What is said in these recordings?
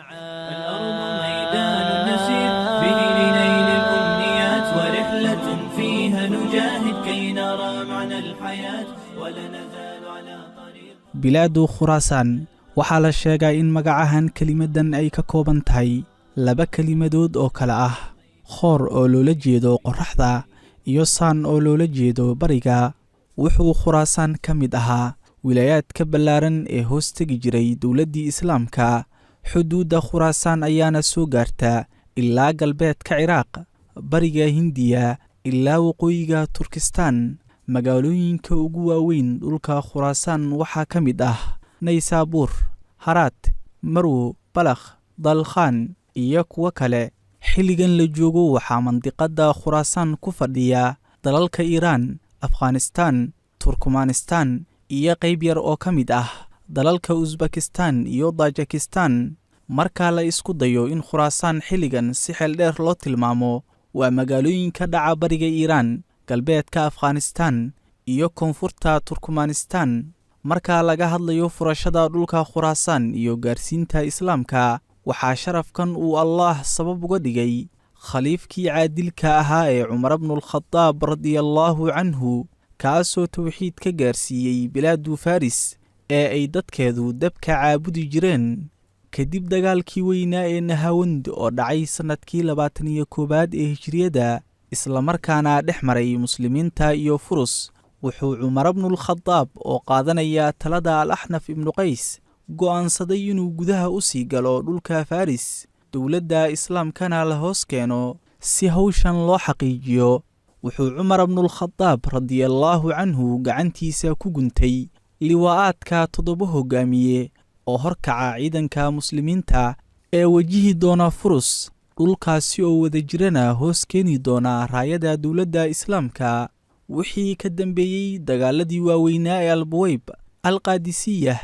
الأرض ميدان نسير به لنيل الأمنيات، ورحلة فيها نجاهد كي نرى معنى الحياة، ولا نزال على طريق. Bilaadu Khuraasaan waxaa la sheegaa in magacahan kelimaddan ay ka kooban tahay laba kelimadood oo kale ah khoor oo loola jeedo qorraxda iyo saan oo loola jeedo bariga. Wuxuu Khuraasaan ka mid ahaa wilaayaadka ballaaran ee hoos tegi jiray dowladdii Islaamka. Xuduudda Khuraasaan ayaana soo gaarta ilaa galbeedka Ciraaq, bariga Hindiya ilaa waqooyiga Turkistaan. Magaalooyinka ugu waaweyn dhulka Khuraasaan waxaa ka mid ah Naysaabuur, Haraat, Marwo, Balakh, Dalkhaan iyo kuwo kale. Xilligan la joogo waxaa mandiqadda Khuraasaan ku fadhiya dalalka Iiraan, Afghanistaan, Turkmanistaan iyo qayb yar oo ka mid ah dalalka Usbakistan iyo Tajikistan. Marka la isku dayo in Khuraasaan xilligan si xeel dheer loo tilmaamo, waa magaalooyinka dhaca bariga Iiraan, galbeedka Afghanistan iyo koonfurta Turkmanistan. Marka laga hadlayo furashada dhulka Khuraasaan iyo gaarsiinta Islaamka, waxaa sharafkan uu Allaah sabab uga dhigay khaliifkii caadilka ahaa ee Cumar bnulkhadaab radiallaahu canhu, kaasoo towxiid ka gaarsiiyey bilaadu Faris ee ay dadkeedu dabka caabudi jireen. Kadib dagaalkii weynaa ee Nahawand oo dhacay sannadkii 21aad ee hijriyadda, islamarkaana dhex maray Muslimiinta iyo Furus, wuxuu Cumar bnulkhadaab oo qaadanaya talada Al Axnaf ibnu Qays go'aansaday inuu gudaha u sii galo dhulka Faris, dowladda Islaamkana la hoos keeno. Si hawshan loo xaqiijiyo, wuxuu Cumar bnulkhadaab radiallaahu canhu gacantiisa ku guntay liwaa'aadka toddoba hogaamiye oo horkaca ciidanka Muslimiinta ee wejihi doona Furus, dhulkaasi oo wada jirana hoos keeni doona raayada dowladda Islaamka. Wixii ka dambeeyey dagaaladii waaweynaa ee Albuweyb, Alqaadisiyah,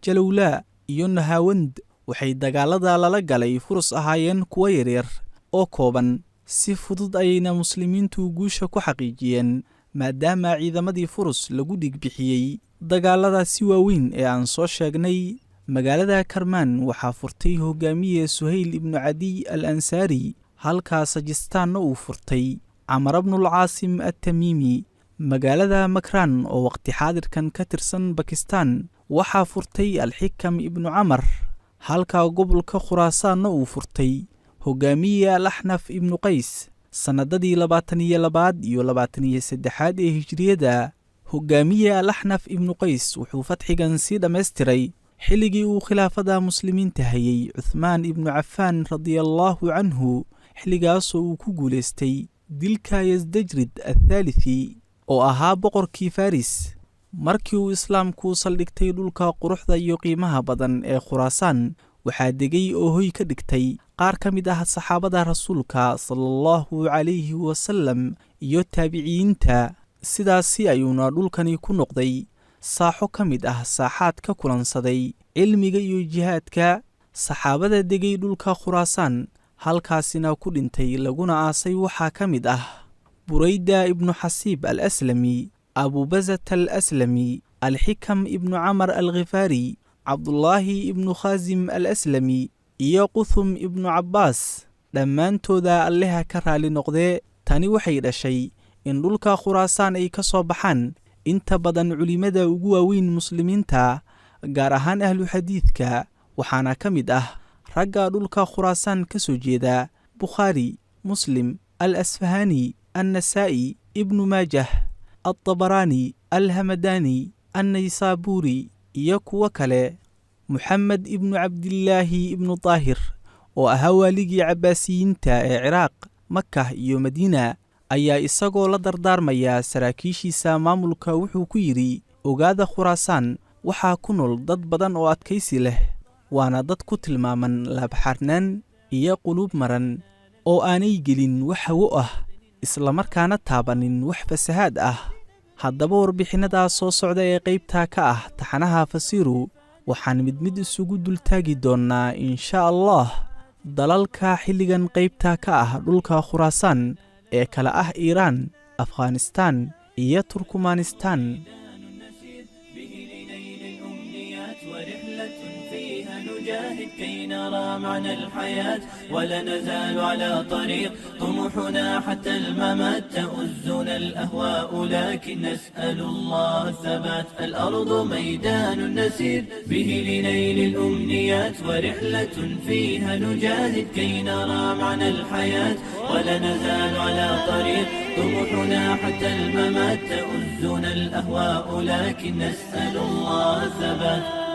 Jalowlaa iyo Nahaawand, waxay dagaalada lala galay Furus ahaayeen kuwo yaryar oo kooban. Si fudud ayayna Muslimiintu guusha ku xaqiijiyeen, maadaama ciidamadii Furus lagu dhigbixiyey dagaaladaasi waaweyn ee aan soo sheegnay. Magaalada Karmaan waxaa furtay hogaamiye Suhayl ibnu Cadiy al Ansaari, halka Sajistaanna uu furtay Camar bnulcaasim attamiimi. Magaalada Makraan oo waqti xaadirkan ka tirsan Bakistan waxaa furtay Alxikam ibnu Camar, halka gobolka Khuraasaanna uu furtay hogaamiye Al Axnaf ibnu Qays sannadadii 22aad iyo 23aad ee hijriyadda. Hogaamiye Al Axnaf ibnu Qays wuxuu fatxigan sii dhammaystiray xilligii uu khilaafada Muslimiinta hayay Cuthmaan ibnu Cafaan radiallaahu canhu, xilligaasoo uu ku guulaystay dilka Yasdajrid athaalithi oo ahaa boqorkii Faris. Markii uu Islaamku saldhigtay dhulka quruxda iyo qiimaha badan ee Khuraasaan, waxaa degay oo hoy ka dhigtay qaar ka mid ah saxaabada Rasuulka sala allahu calayhi wasalam iyo taabiciyiinta. Sidaasi ayuuna dhulkani ku noqday saaxo ka mid ah saaxaad ka kulansaday cilmiga iyo jihaadka. Saxaabada degay dhulka Khuraasaan, halkaasina ku dhintay laguna aasay, waxaa ka mid ah Burayda ibnu Xasiib al Aslami, Abubasat al Aslami, Alxikam ibnu Camar al Khifaari, Cabdulaahi ibnu Khaasim al Aslami iyo Quthum ibnu Cabbaas, dhammaantooda Alleha ka raali noqdee. Tani waxay dhashay in dhulka Khuraasaan ay ka soo baxaan inta badan culimmada ugu waaweyn Muslimiinta, gaar ahaan ahlu xadiidka. Waxaana ka mid ah ragga dhulka Khuraasaan ka soo jeeda Bukhaari, Muslim, al Asfahani, Annasaa'i, Ibnu Maajah, altabaraani, Alhamadani, Annaysaabuuri iyo kuwo kale. Moxamed ibnu Cabdilaahi ibnu Daahir oo ahaa waaligii Cabbaasiyiinta ee Ciraaq, Makah iyo Madiina, ayaa isagoo la dardaarmaya saraakiishiisa maamulka wuxuu ku yidhi: "Ogaada, Khuraasaan waxaa ku nool dad badan oo adkaysi leh, waana dad ku tilmaaman laabxarnaan iyo quluub maran oo aanay gelin wax hawo ah, islamarkaana taabanin wax fasahaad ah." Haddaba warbixinnadaa soo socda ee qaybtaa ka ah taxanaha Fasiru waxaan mid mid isugu dultaagi doonnaa, insha Allah, dalalka xilligan qaybta ka ah dhulka Khuraasaan ee kala ah Iiraan, Afghanistaan iyo Turkmanistaan. به لنيل الأمنيات، ورحلة فيها نجاهد كي نرى نرى معنى الحياة، ولا نزال على طريق طموحنا حتى الممات. تؤزنا الأهواء لكن نسأل الله الثبات. الأرض ميدان نسير به لنيل الأمنيات، ورحلة فيها نجاهد كي نرى معنى الحياة، ولا نزال على طريق طموحنا حتى الممات. تؤزنا الأهواء لكن نسأل الله الثبات.